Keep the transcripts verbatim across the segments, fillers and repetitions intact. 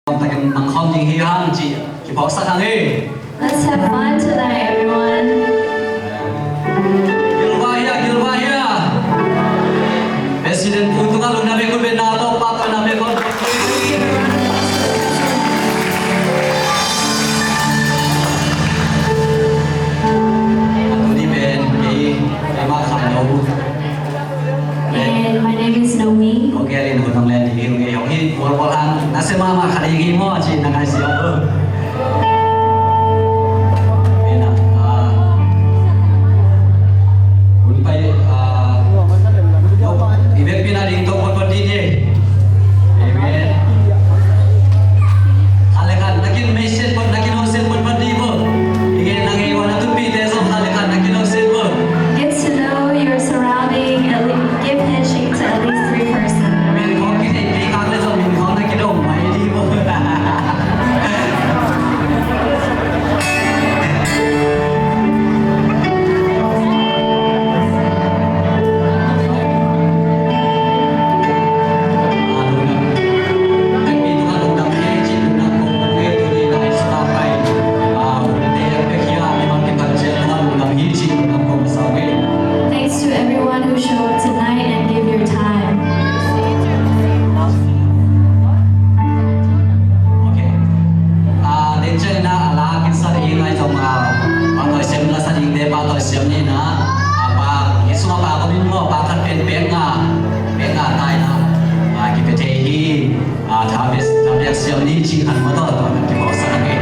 Takin nang khawm ding hi hang ci kiphawksak hang hi. Let's have fun tonight, everyone. Gilvah hia, gilvah hia. President pu tungah lungdam hi. Khut beng na tawh, pa tawh na beng khawm. A tuni pen kei, keimah khat lo. And my name is Naomi. Okay, in hun hong len ding hi, hong ei hong hi, bual bual hang, na se mahmah kha ding hi maw, ci na ngaihsiam lo. Amen, ah. Hun pai, ah, i vekpi na ding tawh photphot ding hi. Amen. Khat le khat, na kin message phot, na kin hong send photphot ding hi maw. I gen na ngei ua na tunpite zong khat le khat, na kin hong send phot. Get to know your surrounding, at least give handshake to at least three persons. Min khawng kithei kei khak le zong min khawng na kidong mai ding hi maw. Thanks to everyone who showed up tonight and gave your time. Okay. Ah, den ciang in ah, a la kin sa ding ahi zong, ah, pa tawi siam la sa ding te, pa tawi siam ni in ah, ah, pa, i sung a pa ko min maw, pa khat pen pek nga, pek nga tai na, ah, kipia thei hi, ah, tha pia, tha pia siam ni ci khan maw tawh, tawh kan kibawl sa khan hi.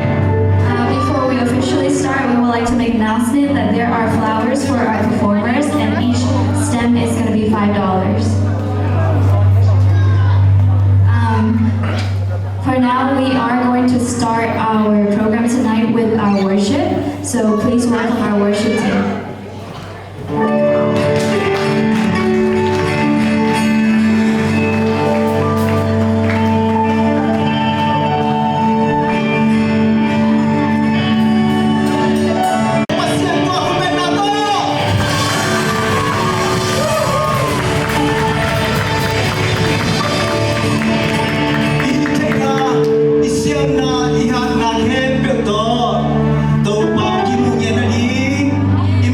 Uh, before we officially start, we would like to make announcement that there are flowers for our performers, and each stem is gonna be five dollars. Um, for now, we are going to start our program tonight with our worship. So please welcome our worship team. I theihna, i siamna, i hatna khempeuh tawh Topa kimuh ngiat nading i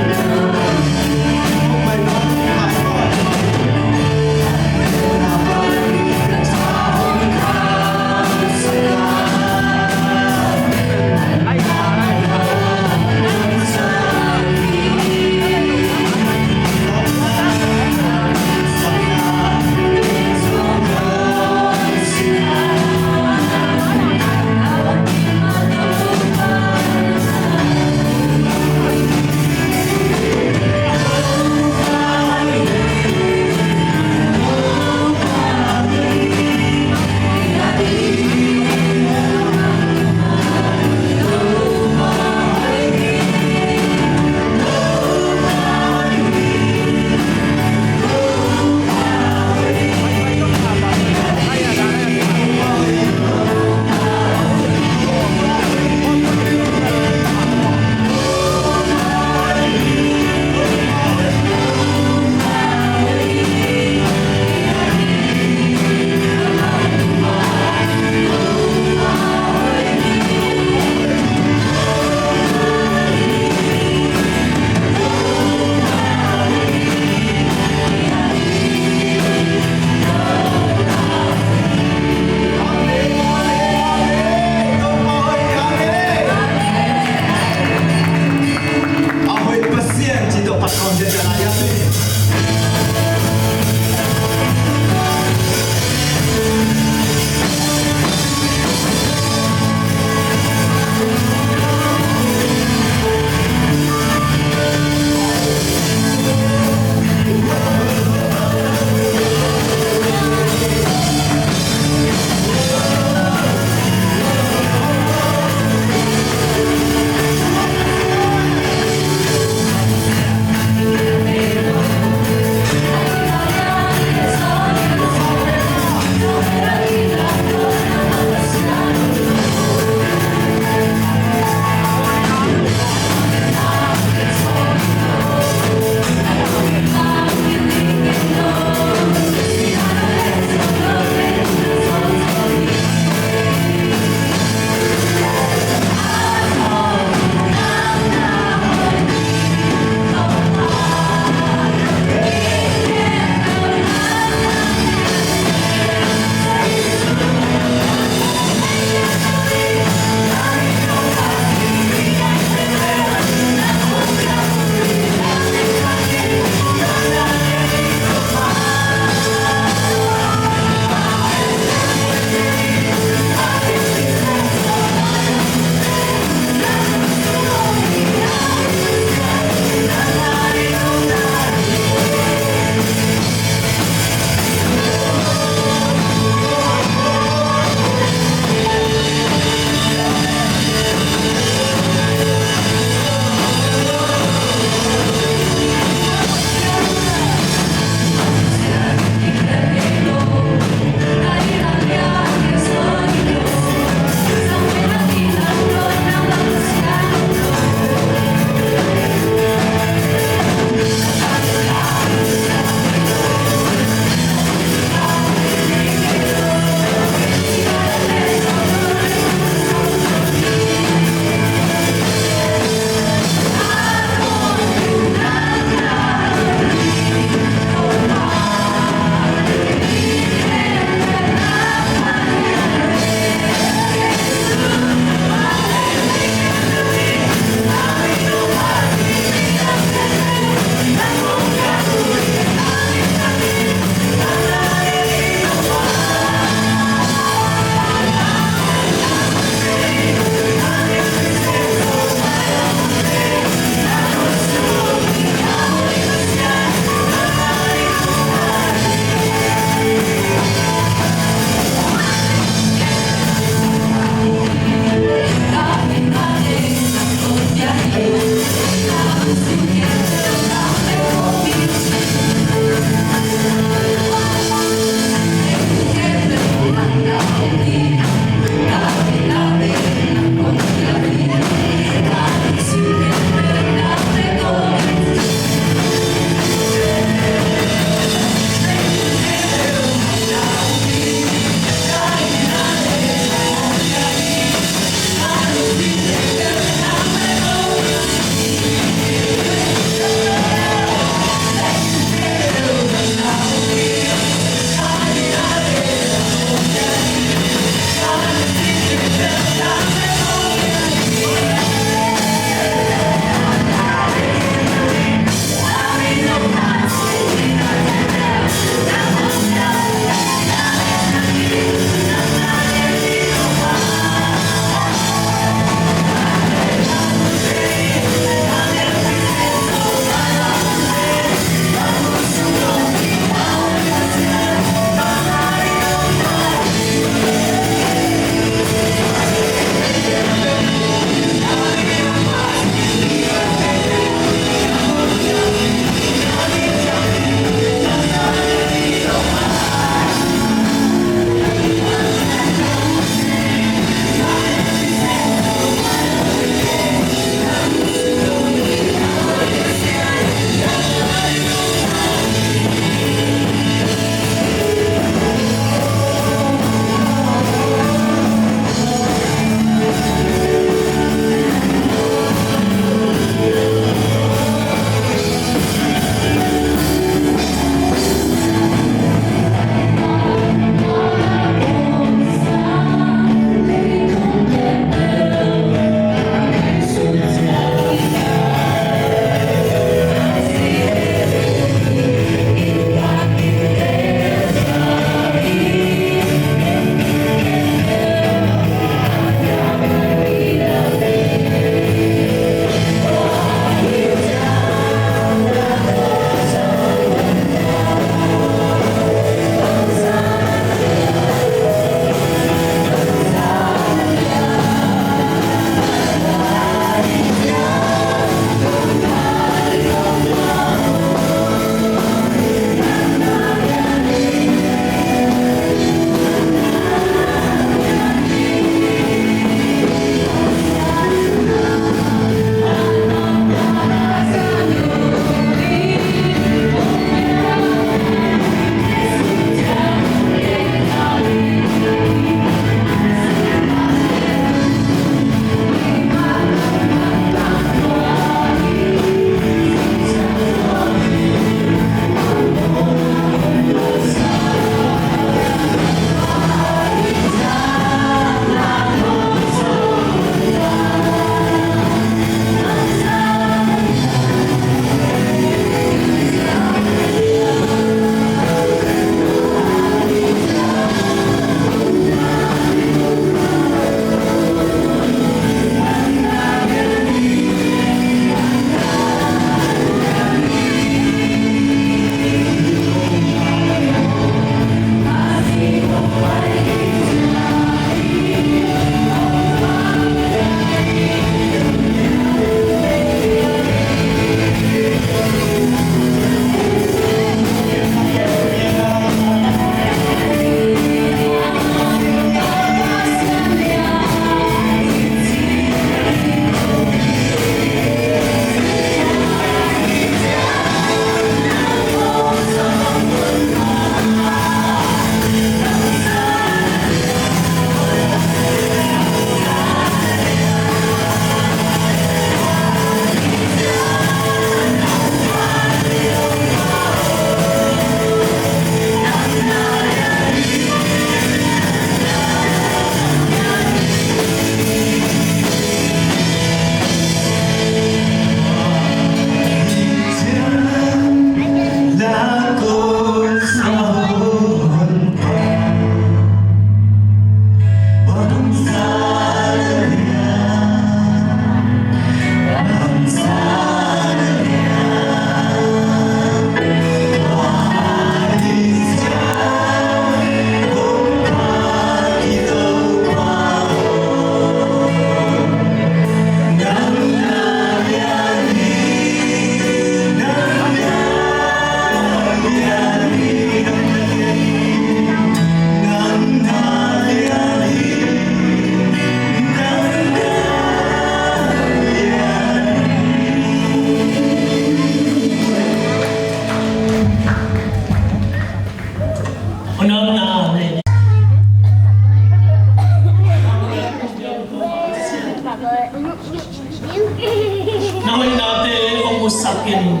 Na hoihnate hong musak in,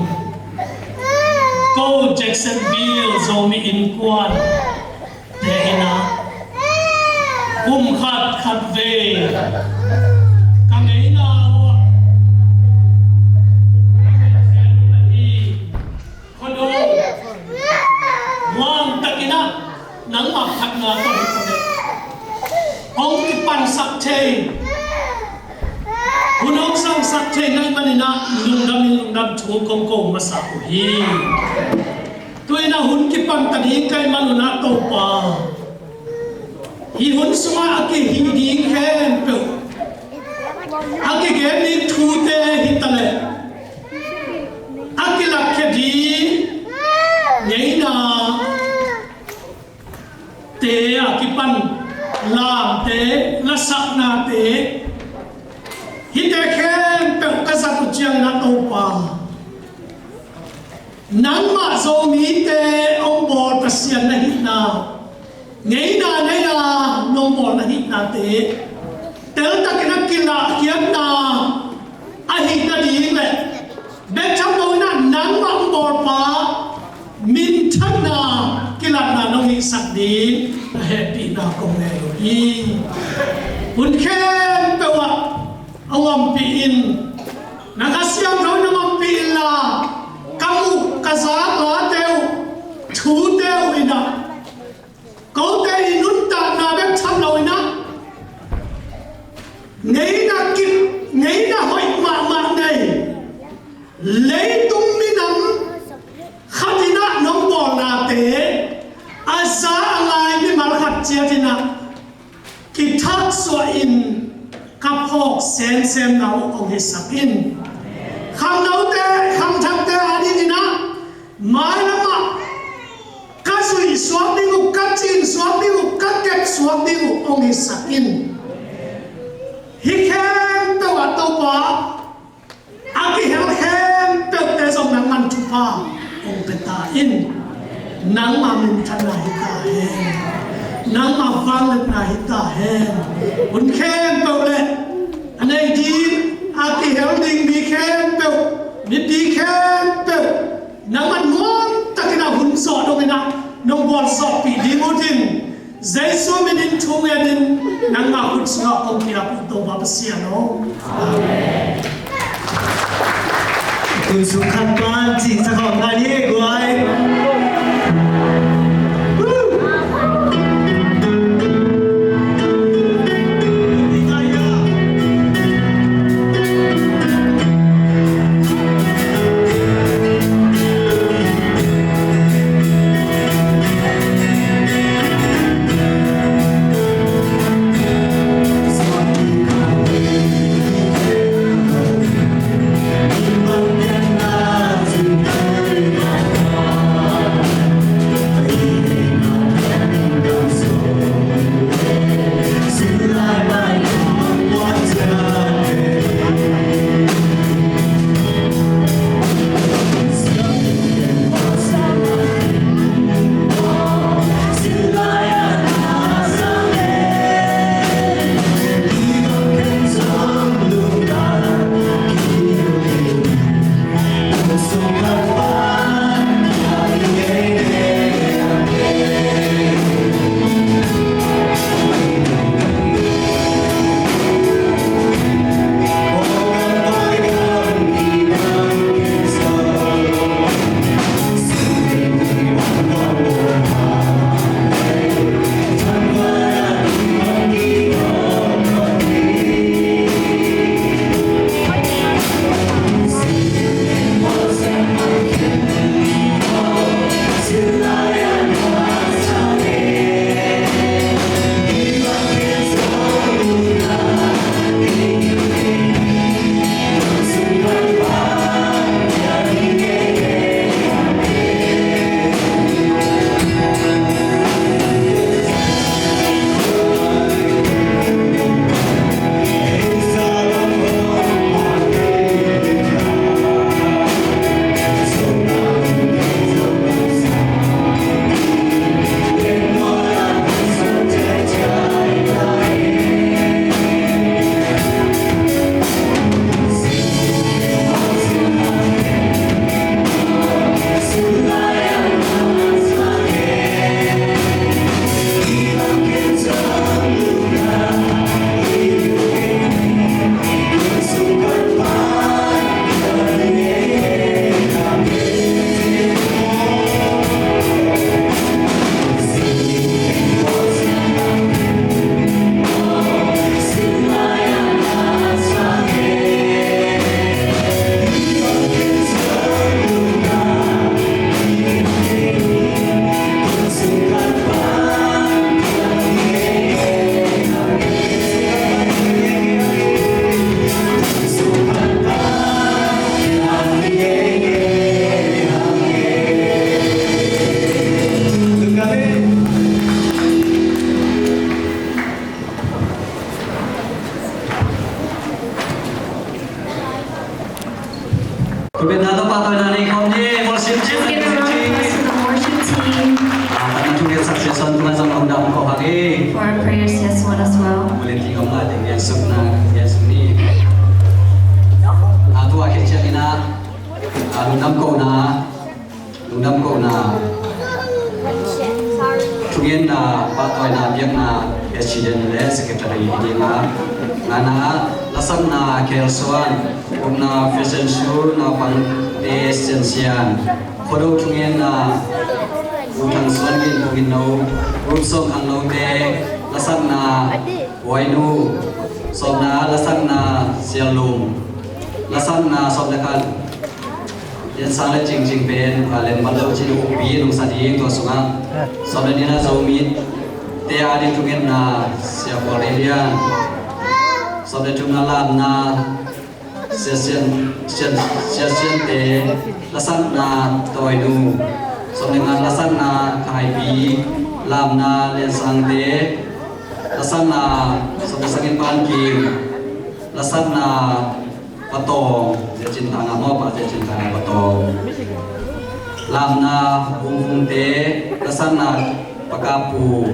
ko Jacksonville Zomi Innkuan te in ah kum khat khat vei ka ngeina uh ah khuado huang takin ah nangmah phatna tawh hong kipansak thei, hun hong sangsak thei na hih manin ah lungdam in lungdam thu kong ko masa uh hi. Tu-in ah hun kipan ta ding ka hih manun ah Topa, hih hun sungah a kihih ding khempeuh, a kigen ding thute hi ta leh a kilakkhia ding ngeina te a kipan lamte, lasaknate, hihte khempeuh ka zat uh ciangin ah Topa, nangmah Zomite hong bawl Pasian na hihna, ngeina nei a nong bawl na hihnate teltakin a kilahkhiatna ahih nading le bek tham loin ah nangmah hong bawlpa minthanna kilatna nong hihsak ding na hehpihna kong ngen uh hi. Hun khempeuh ah hong ompih in, na Kha Siangtho in hong ompih inla, ka muh ka zak late uh, thute uh in ah kote i nuntakna bek tham loin ah ngeina kip, ngeina hoih mahmah nei, leitung minam khat in ah nong bawlnate a za a ngai mimal khat ciat in ah kithaksuah in ka phawk semsemna uh hong hisak in. Khangnote, khangthakte adingin ah mailam ah ka zuih suak ding uh, ka cin suak ding uh, ka kep suak ding uh hong hisak in. Hih khempeuh ah Topa, a kihel khempeuhte zong nangman thupha hong pia ta in. Nangma minthanna hi ta hen. Nangma vangliatna hi ta hen. Hun khempeuh le a nei ding, a kihel ding mi khempeuh, mipi khempeuh nangman nuam takin ah hun zawh dongin ah nong gualzawhpih ding uh in, Jesu minin thu ngenin nangma khut sungah kong piak uh Topa Pasian aw. Amen. Tun sung khat pan cihsak khawm ngai ni guai. Pahtawi na nei khawm ni, worship team. Let's give a round of applause to the worship team. Ah, kan thungetsak Sia Suan tungah zong lungdam ko hang e. For our prayers, Sia Suan as well. Mulet ki om la, teng gen suk na, gen suk ni. Ah, tua khit ciangin ah, ah, lungdam ko na, lungdam ko na. Thungetna, pahtawina, biakna, president le secretary i ding a, ngana, lasakna, Kel Suan, ukna, fashion show, naupangte, siansian, Khuado thungetna, U Thang Suan Gin, Pu Gin No, group song Khangnote, lasakna, Wainu, sawmna, lasakna, Sial Lum, lasakna, sawm le khat, Lian Sang le Cing Cing pen, a, lem man lo cin ukpi nungsa ding tua sungah. Sawm le nihna Zomi te a ding thungetna Sia Paul Elian. Sawm le thumna Lamna Sia Sian, Sian, Sia Sian te, lasakna Tawinu. Sawm le nga lasakna Khaipi, Lamna Lian Sang te, lasakna sawm le sagih Pan Kim, lasakna Patawng, Zia Cin Thang a maw, Pa Zia Cin Thang a Patawng. Lamna Vung Vung te, lasakna Pa Kap Pu.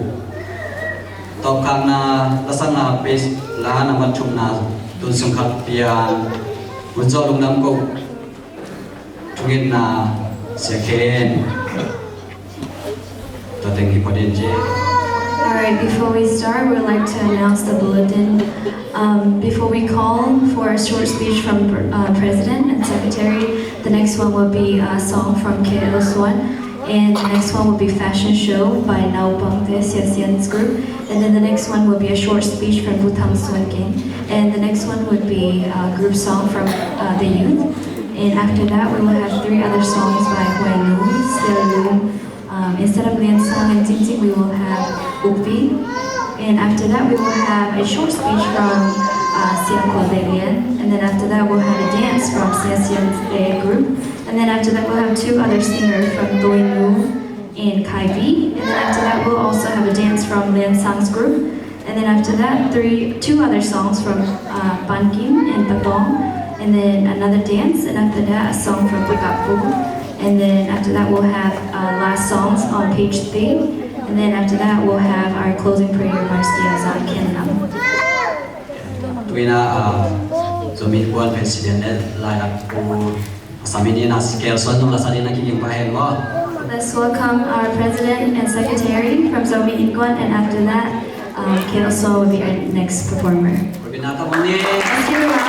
Tawpkhakna, lasakna Pes La, na mat thumna, tun sung khat pian. Vun zawh lungdam ko. Thungetna, Sia Khen. Tua teng hi pah ding ci. All right, before we start, we'd like to announce the bulletin. Um, before we call for a short speech from, uh, President and Secretary, the next one will be a song from K L Suan, and the next one will be fashion show by Naupangte Sia Sian's group, and then the next one will be a short speech from Pu Thang Suan Gin, and the next one would be a group song from, uh, the youth, and after that we will have three other songs by Huai Lum, Sia Lum, Um, instead of Lian Sang and Cing Cing, we will have Ukpi. And after that, we will have a short speech from, uh, Sia Kua Dei Lian. And then after that, we'll have a dance from Sia Sian Dei group. And then after that, we'll have two other singers from Doi Nu and Kai Bi. And then after that, we'll also have a dance from Lian Sang's group. And then after that, three, two other songs from, uh, Pan Kim and Patong. And then another dance. And after that, a song from Pakapu. And then after that, we'll have, uh, last songs on page three. And then after that, we'll have our closing prayer by Sia Zan Ken Lam. Tuina, uh, Zomi Inkuan President le Lailak Pu Asami ni na Kel Suan nung lasa ni na kiking pa hen mo. Let's welcome our President and Secretary from Zomi Inkuan, and after that, um, Kel Suan will be our next performer. Let's give a round